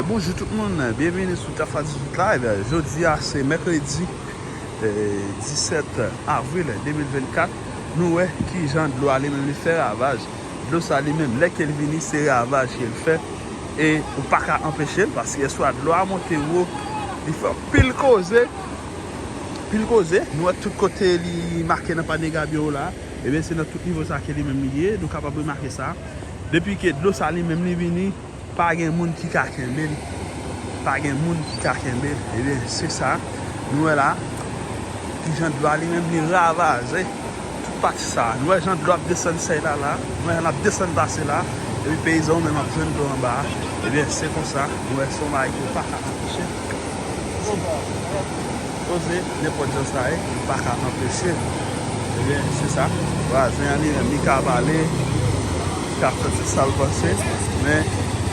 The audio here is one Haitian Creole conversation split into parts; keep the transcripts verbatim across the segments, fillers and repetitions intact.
Bonjou tout moun, byenvini sou Tafa Dizuit Live. Jodi a se mèkredi, eh, disèt avril de mil vennkat. Nou wè kijan dlo a li menm li fè ravaj. Dlo sa li menm, lè ke l vini, se ravaj ke l fè. E ou pa ka anpeche l, paske yèswa dlo a monte wo, li fè anpil koze. Anpil koze. Nou wè tout kote li make nan panye gabyo la. Ebyen, se nan tout nivo sa ke li menm li ye. Nou kapab remake sa. Depi ke dlo sa li menm li vini, pa gen moun ki ka kenbe l. Pa gen moun ki ka kenbe l. Ebyen, se sa. Nou wè la, kijan dlo a li menm li ravaje tout pati sa. Nou wè jan dlo ap desann sèy la la. Nou wè jan l ap desann pase la. Epi peyizan yo menm ap jwenn dlo anba a. Ebyen, se konsa. Nou wè se yon bagay ki pa ka anpeche. Poze, nenpòt jan sa ye, li pa ka anpeche. Ebyen, se sa. Vwazen an li menm, li ka pale, li ka fè tout sa l panse, men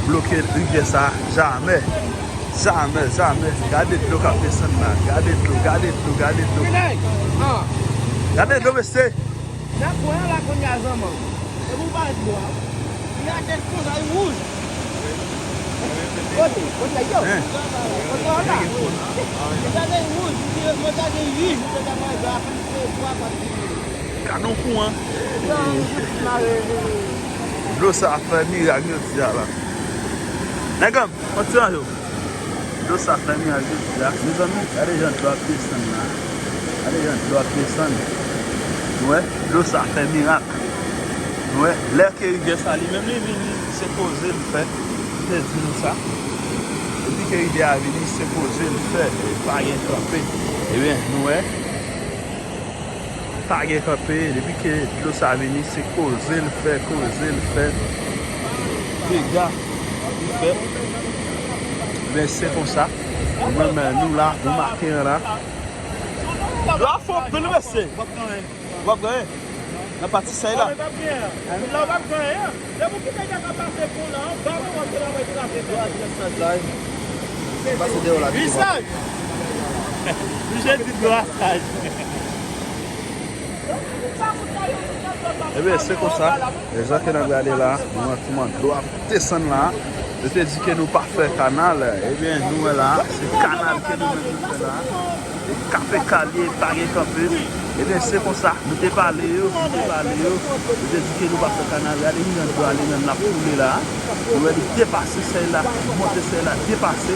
bloke rivyè sa, jamè. Jamè, jamè. Gade dlo k ap desann la. Gade dlo, gade dlo, gade dlo. Gade dlo, mesye. N ap pran la kounye a, zanmanm. Epi w pa ret bò a. Li atè konsa, li wouj. Kote? Kote yo? Kote w la? Li atè, li wouj. Li di, mwen ta gen uit, mwen ta manje a, fè m fè twa pati. Kanon kou an. Dlo sa fè mirak jodi a la. Nèg an, kontinye yo. Dlo sa fè mirak jodi a. Mezanmi, gade jan dlo ap desann la. Gade jan dlo ap desann. Nou wè, dlo sa fè mirak. Nou wè, lè ke rivyè sa li menm li vini, se koze l fè. M te di nou sa. Depi ke rivyè a vini, se koze l fè. Pa gen kanpe. Ebyen, nou wè. Pa gen kanpe, depi ke dlo sa vini, se koze l fè, koze l fè. Dega li fè. Men se konsa. Mwen, men nou la, nou make an la. Dlo a fon anpil, mesye. W ap genyen. Nan pati sèy la. Dlo a p ap genyen. Depi w kite nèg la pase pon nan anba, w ap wè l ap trape tèt. Pase deyò la, vite. Visaj! Misye di dlo a saj. Ebyen, se konsa. Jan ke n ap gade la, nou wè kòman dlo ap desann la. Yo te di ke nou pa fè kanal. Ebyen, nou wè la, se kanal ke nou menm nou fè la. E kape kalye, pa gen kanpe. Ebyen, se konsa, nou te pale yo, nou te pale yo, nou te di ke nou pa fè kanal. Gade kijan dlo a li menm l ap koule la. Nou wè li depase sèy la, monte sèy la, depase.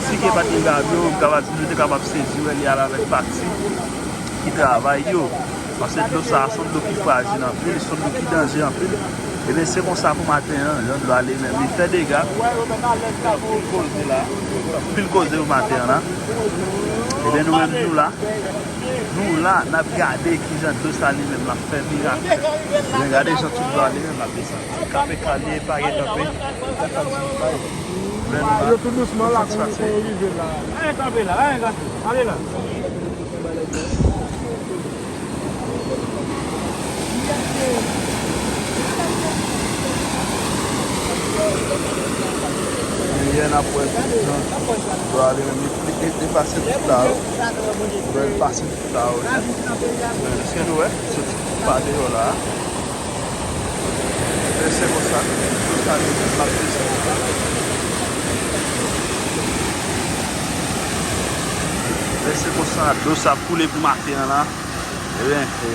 Si ke pa t gen gabyo, m kapab di nou te kapab sezi wè li al avèk pati ki travay yo. Paske dlo sa a se yon dlo ki frajil anpil, se yon dlo ki danje anpil. Ebyen, se konsa pou maten an, jan dlo a li menm, li fè dega. Anpil koze la, anpil koze pou maten an la. Ebyen, nou menm, nou la. Nou la, n ap gade kijan dlo sa li menm l ap fè mirak. Ebyen, gade jan tout dlo a li menm l ap desann. Kape kalye, pa gen kanpe. Ebyen, nou la. Yo tou dousman la, pou, pou yo rive la. Anyen kanpe la, anyen kanpe. Ale la. Yè n ap wè tout jan dlo a li menm li, li, li pase tout la yo. Li pase tout la yo. Èske nou wè? Soti pa deyò la. E se konsa, dlo sa li menm l ap desann. E se konsa, dlo sa ap koule pou maten an la. Ebyen, e,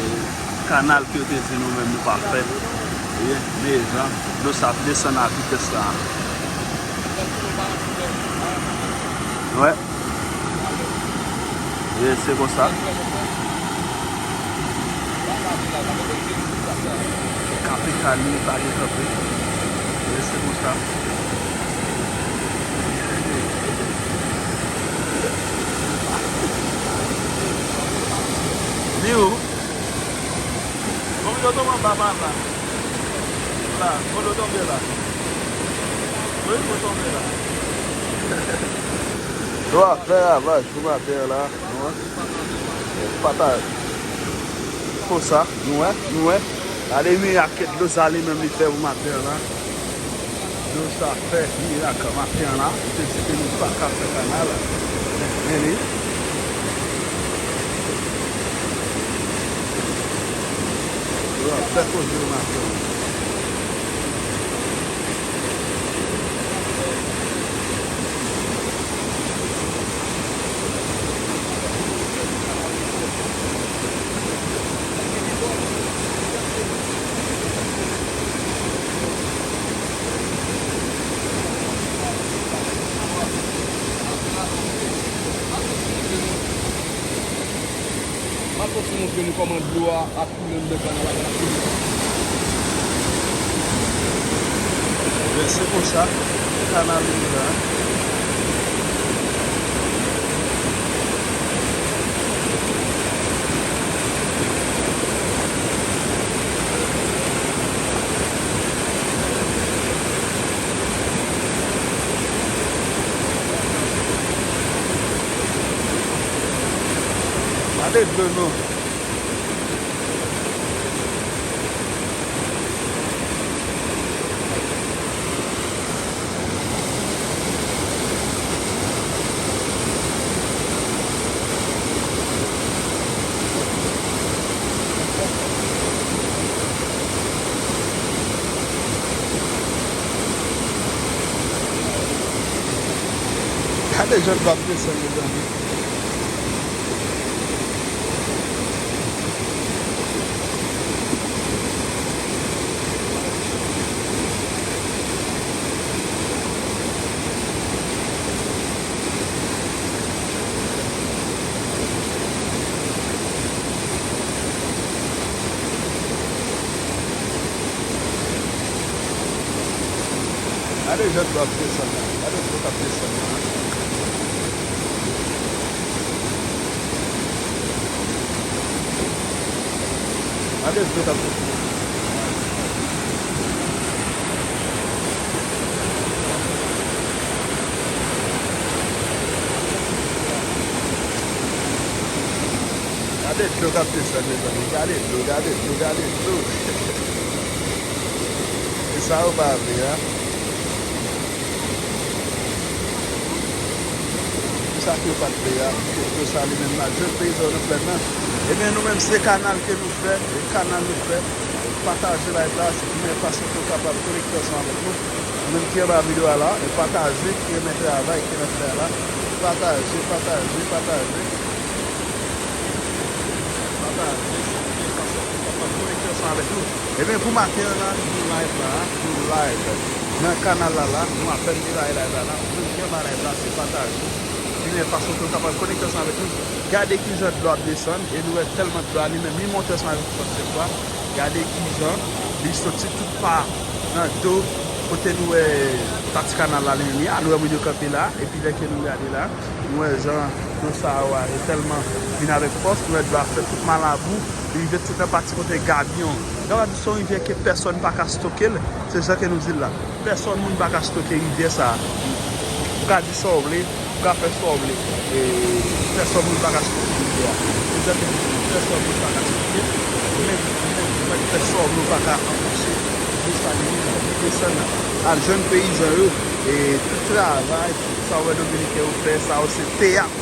kanal ke yo te di nou menm nou pa fè. Ebyen, men jan dlo sa ap desann a vitès la. Wè. E se konsa. Kape kalye, pa gen kanpe. E se konsa. Li ou? Bon, yo tonbe anba pa la. La, bon, yo tonbe la. Wi, yo tonbe la. Dlo a fè ravaj pou maten an la. Nou wè. Pata. Konsa, nou wè, nou wè. Gade mirak ke dlo sa li menm li fè pou maten an la. Dlo sa fè mirak maten an la. Li te di ke nou pa ka fè kanal. Men li. Dlo a fè koze maten an. Gade kòman dlo a ap koule anndan kanal la, l ap koule. Men se konsa, kanal li la. Gade dlo non. Gade jan dlo ap desann, mezanmi. Gade jan dlo ap desann la. Gade dlo k ap desann la. Gade dlo k ap desann. Gade dlo k ap desann, mezanmi. Gade dlo, gade dlo, gade dlo. E sa yo pa vle a. Pou sa ke yo pa t vle a, pou ke dlo sa li menm la, jwenn peyizan yo nan plèn nan. Ebyen, nou menm, se kanal ke nou fè, e kanal nou fè. Pataje live la, se pi bèl fason pou w kapab konekte ansanm avèk nou. Ou menm ki anba videyo a la, e pataje, ki renmen travay, ki renmen fè la. Pataje, pataje, pataje. Pataje, se pi bèl fason pou w kapab konekte ansanm avèk nou. Ebyen, pou maten an la, nou live la, nou live. Nan kanal la la, nou apèn demare live la la. Ou menm ki anba live la, se pataje. Pi bèl fason pou w kapab konekte ansanm avèk nou. Gade kijan dlo ap desann, e nou wè tèlman dlo a li menm, li monte ansanm avèk nou chak fwa. Gade kijan li soti tout pa nan do, kote nou wè pati kanal la li menm ye a, nou wè moun yo kanpe la, epi lè ke nou gade la, nou wè jan dlo sa yo a, yo tèlman vin avèk fòs, nou wè dlo a fè tout Malabou, li rive tout nan pati kote Gabyon. Gabyon se yon rivyè ke pèsòn pa ka stoke l, se jan ke nou di l la. Pèsòn moun pa ka stoke rivyè sa a. Ou ka di sa w vle, ou ka fè sa w vle. E, pèsòn moun pa ka stoke rivyè a. Se jan ke nou di l, pèsòn moun pa ka stoke. Men, men, men, pèsòn moun pa ka anpeche dlo sa li menm li desann al jwenn peyizan yo. E tout travay, tout sa w wè Dominiken yo fè, sa yo se teyat.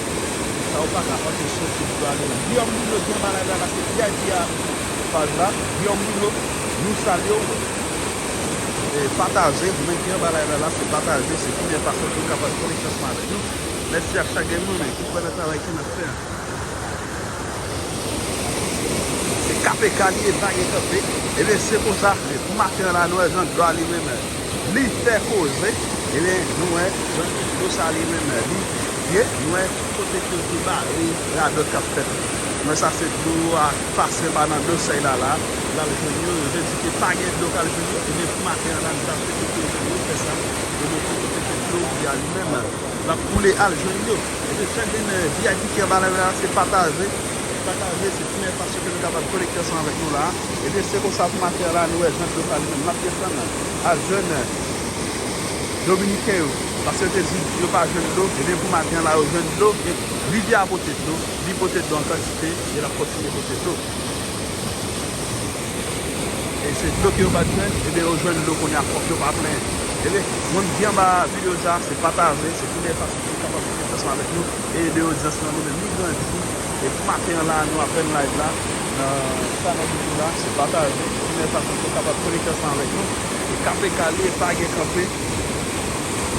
Sa yo pa ka anpeche se dlo a li menm. Guillaume Bruno, ki anba live la, la se V I P a paj la. Guillaume Bruno, nou salye w. E pataje, ou menm ki anba live la, la se pataje, se pi bèl fason pou w kapab konekte ansanm avèk nou. Mèsi a chak grenn moun ki kwè nan travay ke n ap fè a. Se K P K li ye, pa gen kanpe. Ebyen, se konsa, e pou maten an la, nou wè jan dlo a li menm, li fè koze. Ebyen, nou wè jan dlo sa li menm, li ye, nou wè kote ke yo te bare radòt k ap fèt. Nou wè sa se dlo a k pase anba nan do sèy la la, l al jwenn yo, yo te di ke pa gen dlo k al jwenn yo. Ebyen, pou maten an la, nou ta swete ke yo fè sa, yo montre kote ke dlo ye a li menm. L ap koule al jwenn yo. Ebyen, chak grenn V I P ki anba live la, se pataje. Pataje, se pi bèl fason ke nou kapab konekte ansanm avèk nou la. Ebyen, se konsa pou maten an la, nou wè jan dlo sa li menm l ap desann al jwenn Dominiken yo. Paske yo te di yo pa jwenn dlo, ebyen, pou maten an la, yo jwenn dlo. E rivyè a pote dlo, li pote dlo an kantite, e l ap kontinye pote dlo. E se dlo ke yo pa t jwenn, ebyen yo jwenn dlo kounye a, fòk yo pa plenyen. Ebyen, moun ki anba videyo sa, se pataje, se pi bèl fason pou nou kapab konekte ansanm avèk nou e ede odyans lan nou menm li grandi. E pou maten an la, nou apèn live la, nan chanèl YouTube la, se pataje, se pi bèl fason pou nou kapab konekte ansanm avèk nou. E K P K li ye, pa gen kanpe.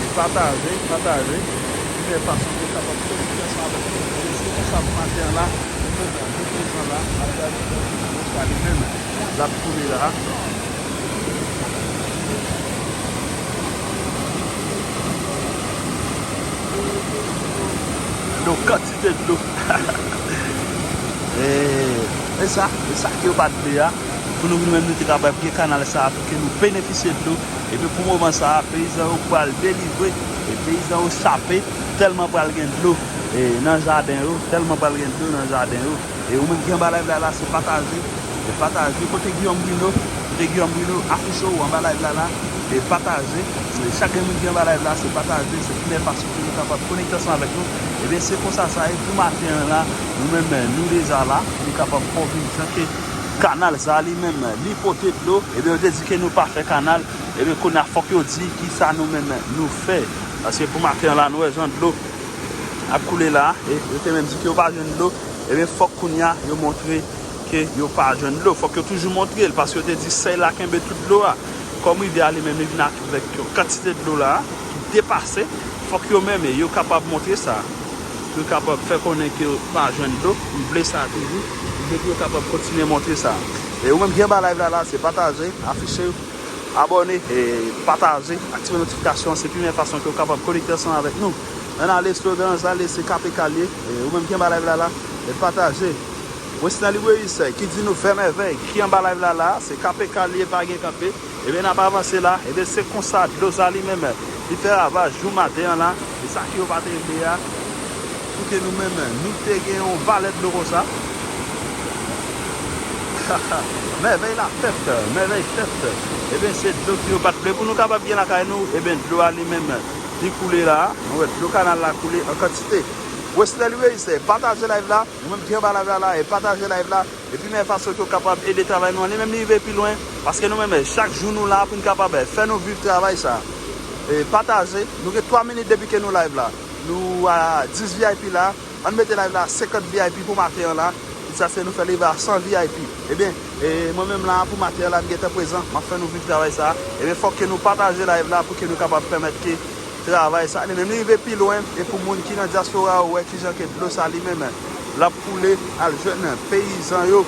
E pataje, pataje, pi bèl fason pou nou kapab konekte ansanm avèk nou. E se konsa pou maten an la, nou menm, nou prezan la, n ap gade dlo sa li menm l ap koule la. Yon kantite dlo. Eh, E sa, e sa ke yo pa t vle a, pou nou, nou menm nou te kapab gen kanal sa a, pou ke nou benefisye dlo. Epi pou moman sa a, peyizan yo pral delivre, e peyizan yo chape, tèlman pral gen dlo e nan jaden yo, tèlman pral gen dlo nan jaden yo. E ou menm ki anba live la, la, se pataje, e pataje. Kote Guillaume Bruno? Kote Guillaume Bruno? Afiche w anba live la, la, e pataje. E chak moun ki anba live la, se pataje, se pi bèl fason pou nou kapab konekte ansanm avèk nou. Ebyen, se konsa sa ye pou maten an la. Nou menm, nou deja la, nou kapab fè w vin jan ke kanal sa li menm, li pote dlo. Ebyen, yo te di ke nou pa fè kanal. Ebyen, kounye a, fòk yo di kisa nou menm nou fè. Paske pou maten an la, nou wè jan dlo ap koule la, e yo te menm di ke yo pa jwenn dlo, ebyen, fòk kounye a yo montre ke yo pa jwenn dlo. Fòk yo toujou montre l, paske yo te di sèy la kenbe tout dlo a. Kòm rivyè a li menm, li vin avèk yon kantite dlo la ki depase, fòk yo menm yo kapab montre sa. Pou yo kapab fè konnen ke yo pa jwenn dlo, m vle sa toujou. M vle pou yo kapab kontinye montre sa. E ou menm ki anba live la, la, se pataje, afiche, abòne, e pataje, aktive notifikasyon, se pi bèl fason ke w kapab konekte ansanm avèk nou. Ann ale, slogan an, ale, se K P K l ye. E ou menm ki anba live la, la, e pataje. Wesley Louis, ki di nou fè mèvèy, ki anba live la, la, se K P K l ye, pa gen kanpe. Ebyen, n ap avanse la. Ebyen, se konsa, dlo sa li menm, li fè ravaj jou maten an la. E sa ke yo pa te vle a, pou ke nou menm, nou te gen yon valè dlo konsa. Mèvèy la fèt, mèvèy fèt. Ebyen, se dlo ke yo pa t vle pou nou kapab gen lakay nou. Ebyen, dlo a li menm, li koule la. Nou wè dlo kanal la koule an kantite. Wesley Louis, pataje live la. Ou menm ki anba live la, la, e pataje live la. Epi men fason ke w kapab ede travay nou an. Li menm li rive pi lwen. Paske nou menm, chak jou nou la pou n kapab fè nou viv travay sa. E pataje. Nou gen twa minit depi ke nou live la. Nou a dis V I P la. Ann mete live la a senkant V I P pou maten an la. Sa se nou fè li rive a san V I P. Ebyen, e mwen menm la pou maten an la, m gentan prezan. M ap fè nou viv travay sa. Ebyen, fòk ke nou pataje live la pou ke nou kapab pèmèt ke travay sa li menm li rive pi lwen. E pou moun ki nan dyaspora yo wè kijan ke dlo sa li menm l ap koule al jwenn peyizan yo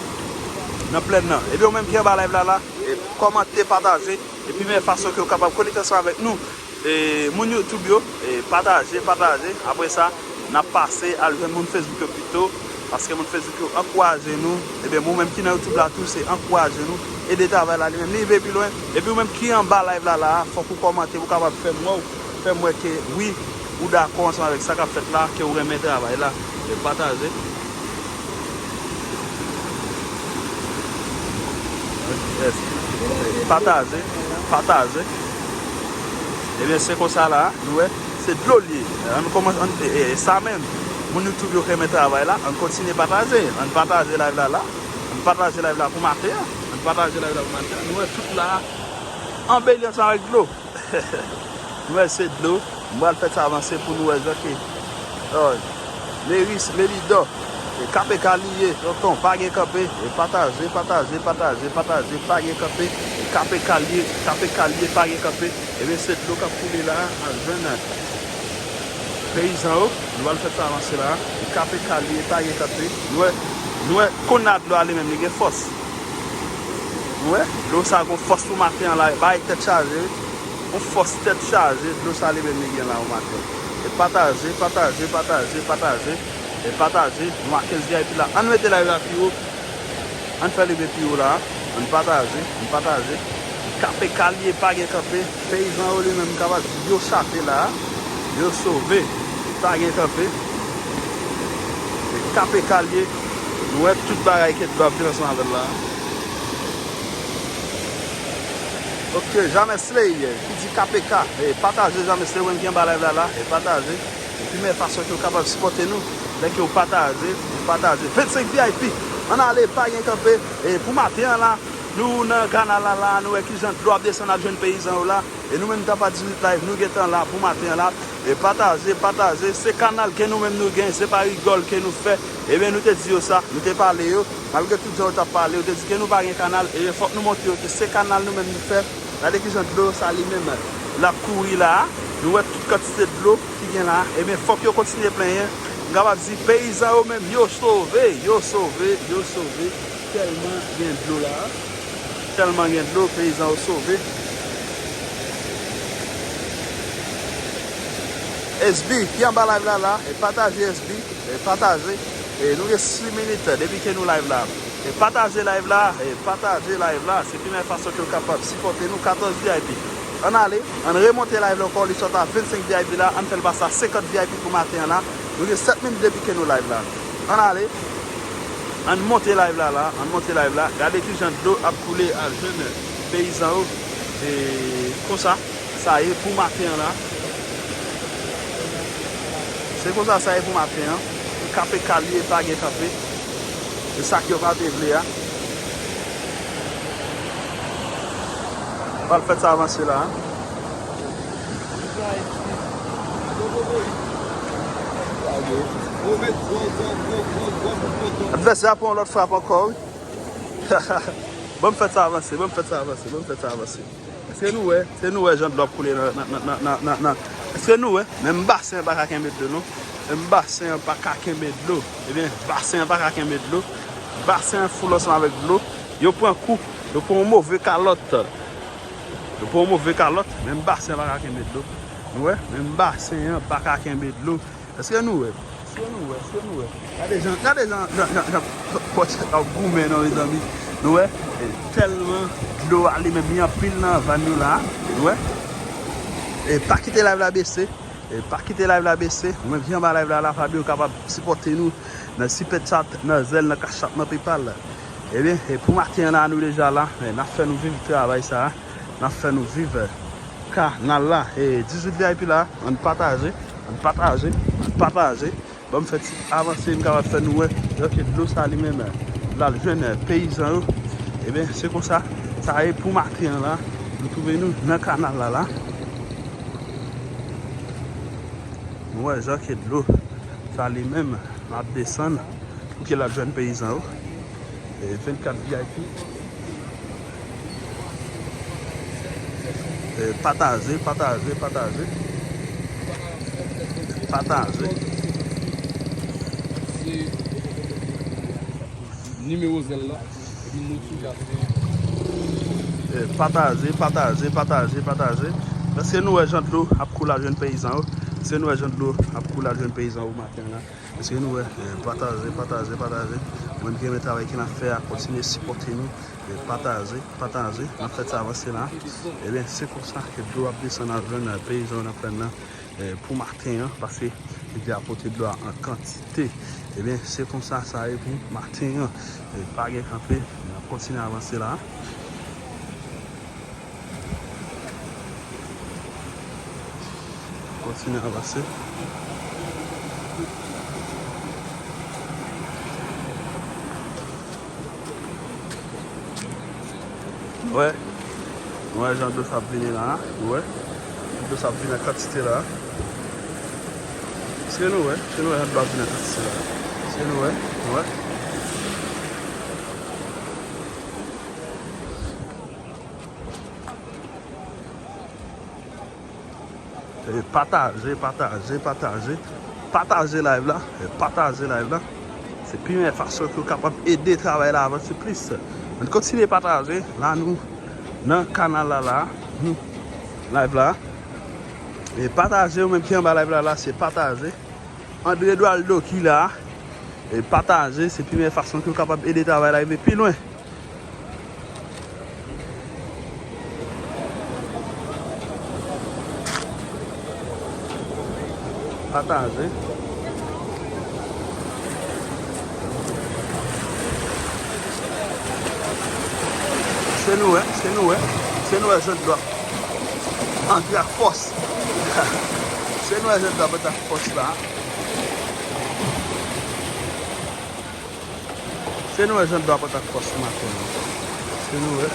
nan plèn nan. Ebyen, ou menm ki anba live la, la, e kòmante, pataje. Epi men fason ke w kapab konekte ansanm avèk nou. E moun YouTube yo, e pataje, pataje. Apre sa, n ap pase al jwenn moun Facebook yo pito. Paske moun Facebook yo ankouraje nou. Ebyen, ou menm ki nan YouTube la tou, se ankouraje nou. Ede travay la li menm li rive pi lwen. Epi ou menm ki anba live la, la, fòk ou kòmante pou w kapab fè m wè w, fè m wè ke wi, ou dakò ansanm avèk sa k ap fèt la, ke w renmen travay la. E pataje. Yes. Pataje, pataje. Ebyen, se konsa la, nou wè, se dlo l ye. Ann kòmanse, ann, e, e, sa menm. Moun YouTube yo k renmen travay la, ann kontinye pataje. Ann pataje live la, la. Ann pataje live la pou maten an. Ann pataje live la pou maten an. Nou wè tout la anbeli ansanm avèk dlo. Nou wè se dlo. M pral fè sa avanse pou nou wè jan ke, oh, Meris, Melidò, e K P K li ye, tonton, pa gen kanpe, e pataje, pataje, pataje, pataje, pa gen kanpe, e K P K li ye, K P K li ye, pa gen kanpe. Ebyen, se dlo k ap koule la, al jwenn peyizan yo. Nou pral fè sa avanse la. E K P K li ye, pa gen kanpe. Nou wè, nou wè, kounye a dlo a li menm, li gen fòs. Nou wè, dlo sa gon fòs pou maten an la, bay tèt chaje. Yon fòs tèt chaje, dlo sa li menm li gen la yon maten. E pataje, pataje, pataje, pataje. E pataje. Nou a kenz V I P la. Ann mete live la pi wo. Ann fè l rive pi wo la. Ann pataje, ann pataje. K P K li ye, pa gen kanpe. Peyizan yo li menm kapab di yo chape la. Yo sove. Pa gen kanpe. E K P K li ye. Nou wè tout bagay ke dlo ap vin ansanm avè l la. Ok, Jamè Slay, ki di K P K, e pataje Jamè Slay, ou menm ki anba live la la, e pataje. Epi men fason ke w kapab sipòte nou, lè ke w pataje, w pataje. Vennsenk V I P, ann ale, pa gen kanpe. E pou maten an la, nou nan kanal la la, nou wè kijan dlo ap desann ap jwenn peyizan yo la. E nou menm Tapa dizuit Live, nou gentan la pou maten an la. E pataje, pataje. Se kanal ke nou menm nou gen, se pa rigòl ke nou fè. Ebyen, nou te di yo sa, nou te pale yo. Malgre tout jan yo t ap pale, yo te di ke nou pa gen kanal. Ebyen, fòk nou montre yo ke se kanal nou menm nou fè. Gade kijan dlo sa li menm l ap kouri la a. Nou wè tout kantite dlo ki gen la a. Ebyen, fòk yo kontinye plenyen. M kapab di, peyizan yo menm, yo sove, yo sove, yo sove. Tèlman gen dlo la a. Tèlman gen dlo, peyizan yo sove. S B, ki anba live la la, e pataje S B, e pataje. E nou gen sis minit depi ke nou live la. E pataje live la, e pataje live la. Se pi mèyè fason ke w kapab sipòte nou, katòz V I P. Ann ale, ann remonte live la ankò, li sot a vennsenk V I P la, ann fè l pase a senkant V I P pou maten an la. Nou gen sèt minit depi ke nou live la. Ann ale, ann monte live la la, ann monte live la. Gade kijan dlo ap koule al jwenn peyizan yo. E konsa sa ye pou maten an la. Se konsa sa ye pou maten an. Kanpe kal li ye, pa gen kanpe. Se sa ke yo pa te vle a. Pral fèt sa avanse la. Advèsè a pran yon lòt frap ankò, wi. Ban m fèt sa avanse, ban m fèt sa avanse, ban m fèt sa avanse. Èske nou wè? Èske nou wè jan dlo ap koule nan, nan, nan, nan, nan, nan? Èske nou wè? Menm basen an pa ka kenbe dlo, non. Menm basen an pa ka kenbe dlo. Ebyen, basen an pa ka kenbe dlo. Basen an foul ansanm avèk dlo. Yo pran kou. Yo pran yon move kalòt. Yo pran yon move kalòt. Menm basen an pa ka kenbe dlo. Nou wè? Menm basen an pa ka kenbe dlo. Èske nou wè? Èske nou wè? Èske nou wè? Gade jan, gade jan, jan, jan, jan pòch ap goumen non, mezanmi. Nou wè? E tèlman dlo a li menm li anpil nan vàn yo la. Nou wè? E pa kite live la bese. E pa kite live la bese. Ou menm ki anba live la, la, Fabio kapab sipòte nou nan Super Chat, nan Zelle, nan Cash App, nan PayPal. Ebyen, e pou maten an la, nou deja la. E n ap fè nou viv travay sa a. N ap fè nou viv kanal la. E dizuit V I P la, ann pataje, ann pataje, ann pataje. Ban m fè ti avanse, m kapab fè nou wè jan ke dlo sa li menm l al jwenn peyizan yo. Ebyen, se konsa sa ye pou maten an la. Nou twouve nou nan kanal la la. Nou wè jan ke dlo sa li menm l ap desann pou ke l al jwenn peyizan yo. E vennkat V I P. E pataje, pataje, pataje. Pataje. Se nimewo Zelle la. Epi nou tou ka fè. E pataje, pataje, pataje, pataje. Èske nou wè jan dlo ap koule al jwenn peyizan yo? Èske nou wè jan dlo ap koule al jwenn peyizan yo maten an la? Èske nou wè? E, pataje, pataje, pataje. Ou menm ki renmen travay ke n ap fè a, kontinye sipòte nou. E, pataje, pataje. N ap fè sa avanse la. Ebyen, se konsa ke dlo ap desann al jwenn, e, peyizan yo nan plèn nan, e, pou maten an, paske li te ap pote dlo a an kantite. Ebyen, se konsa sa ye pou maten an. E, pa gen kanpe, n ap kontinye avanse la. Kontinye avanse. Wè. Wè jan dlo sa ap vini la. Wè. Dlo sa ap vini an kantite la. Èske nou wè? Èske nou wè jan dlo ap vini an kantite la? Èske nou wè? Wè. E pataje, pataje, pataje. Pataje live la. E pataje live la. Se pi mèyè fason ke w kapab ede travay la avanse plis. Ann kontinye pataje. La nou nan kanal la la. Nou live la. E pataje, ou menm ki anba live la la, se pataje. Andre Eduardo ki la. E pataje, se pi mèyè fason ke w kapab ede travay la rive pi lwen. Pataje. Se nou wè, se nou wè, se nou wè jan dlo ap antre ak fòs. Se nou wè jan dlo ap antre ak fòs la. Se nou wè jan dlo ap antre ak fòs maten an. Se nou wè.